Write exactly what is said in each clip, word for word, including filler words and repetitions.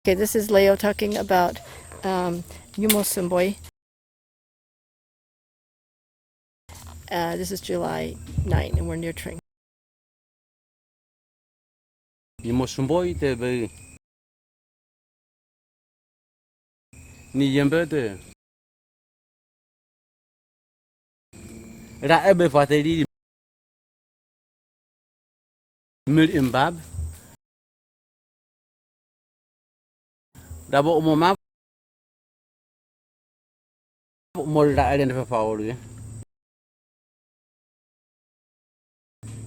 Okay, this is Leo talking about um, Nyumo Sumboi. Uh, this is July nine, and we're near Tring. Nyumo Sumboi te be ni yembe te ra ebe fateri mil imbab. Dabo umo ma umo ra eren fa fa oru.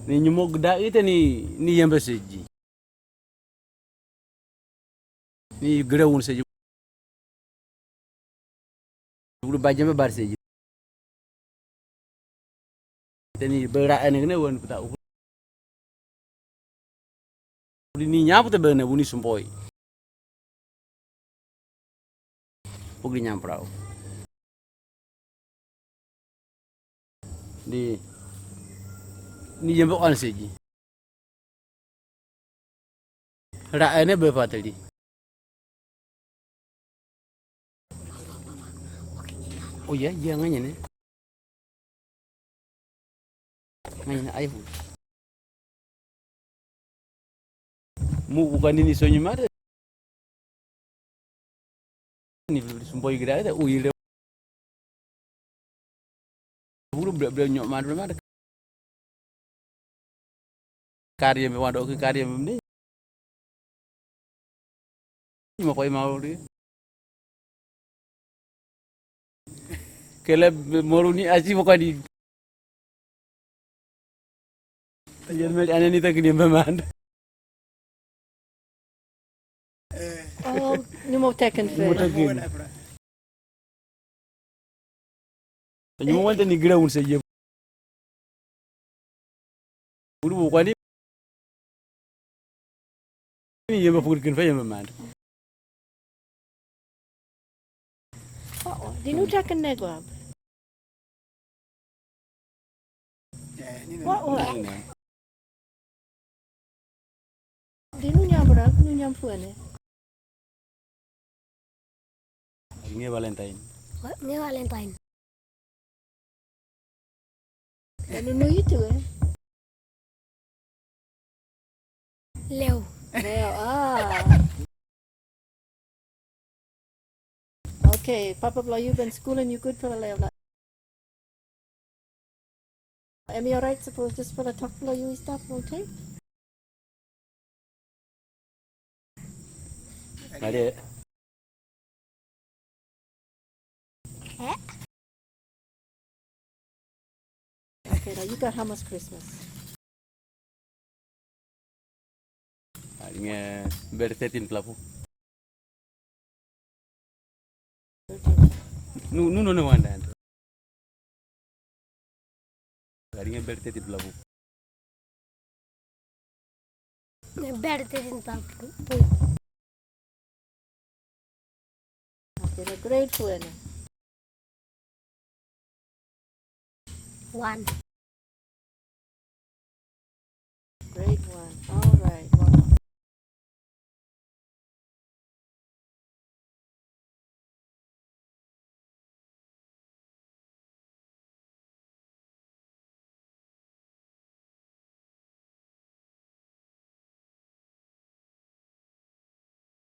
Ni nyumo gda ite ni ni yembe seji. Ni gre un seji. Guru bajembe bar seji. Teni bera ene ne wen puta u. Ni nyapu te bene buni Sumboi. Pugri nyam prau. Ni ni yembe on seji. Ra ene be fateri. Oh ya, ya nganya ne. Nganya ne ai. Mu bukan ini sonyi mare. Ni Sumboi gida ita uile. Bulu bela bela nyok mare mare. Karya me wado ke karya me ne. Ima koi mau di. Kele moruni aji mo kadi. Yan mel anani tak ni mamand. Oh, ni mo tekan fe. Mo tekan. Ni mo wante ni ground sa ye. Uru bu kwani. Ni yembe pukuri kin fa yembe mand. Oh, dinu takan negwab. Wa wa. Dinu nyambra, dinu nyampuane. Nge Valentine. Nge Valentine. Nunu itu eh. Leo. Leo, ah. Okay, Papa Blau, you've been schooling, you good for the Leo. Am I all right? Suppose just for the talk Blau, you stop, okay? Kade. Eh? Okay, now you got how much Christmas? Alinge ber thirteen plapu. Nu nu no no wanda. Alinge ber thirteen plapu. Ber thirteen plapu. Okay, the grade four. One.